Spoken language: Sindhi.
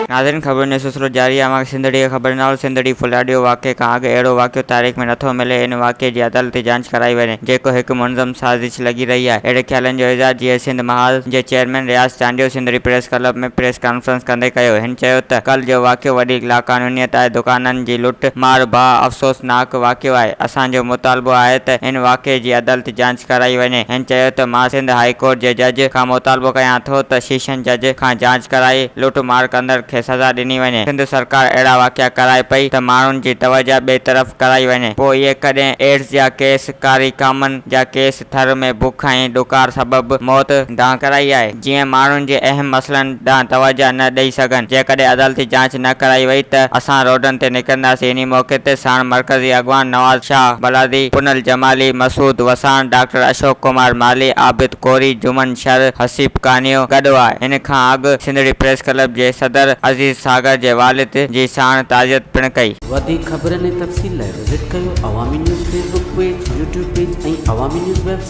ناظرين خبرن جو سلسلو جاري آهي اوهان کي سنڌڙي کي خبر ڏنل سنڌڙي ڦلاڏيو واقعي کان اڳ اهڙو واقعو تاريخ ۾ نٿو ملي ان واقعي جي عدالتي جانچ ڪرائي وڃي جيڪو هڪ منظم سازش لڳي رهي آهي اهڙي خيالن جو اظهار جيئي سنڌ محاذ جي chairman Riaz Chandio Sindhri press club ۾ press conference ڪندي ڪيو هن چيو ته ڪل جو واقعو وڏي لاقانونيت آهي دڪانن جي لٽ مار باهه افسوسناڪ واقعو آهي اسان جو مطالبو آهي ته ان واقعي جي عدالتي جانچ ڪرائي وڃي. هن چيو ته مان سنڌ هائي ڪورٽ جي جج کان مطالبو ڪيان ٿو ته شيشن جج کان جاچ ڪرائي لٽ مار ڪندڙ کي سزا ڏني وڃي. سنڌ سرڪار اهڙا واقعا ڪرائي پئي ته ماڻهن جي توجه ٻئي طرف ڪرائي وڃي. پوء اهي ڪڏهن ايڊز جا ڪيس، ڪاري ڪامن جا ڪيس، ٿر ۾ بک ۽ ڏڪار سبب موت ڏانهن ڪرائي آهي، جيئن ماڻهن جي اهم مسئلن ڏانهن توجه نه ڏئي سگهن. جيڪڏهن عدالتي جاچ نه ڪرائي وئي ته اسان روڊن تي نڪرنداسين. انهي موقعي تي ساڻ مرڪزي اڳواڻ نواز شاهه بلادي، پنهل جمالي، مسعود وساڻ، ڊاڪٽر اشوڪ ڪمار مالهي، عابد ڪوري، جمن شر، حسيب ڪانيو گڏ هئا. ان کان اڳ سنڌڙي پريس ڪلب جي صدر عزيز ساگر جي والد جي ساڻ تعزيت پڻ ڪئي. وڌيڪ خبرن ۽ تفصيل لاء وزٽ ڪيو Awami news Facebook page, YouTube page ۽ Awami news website.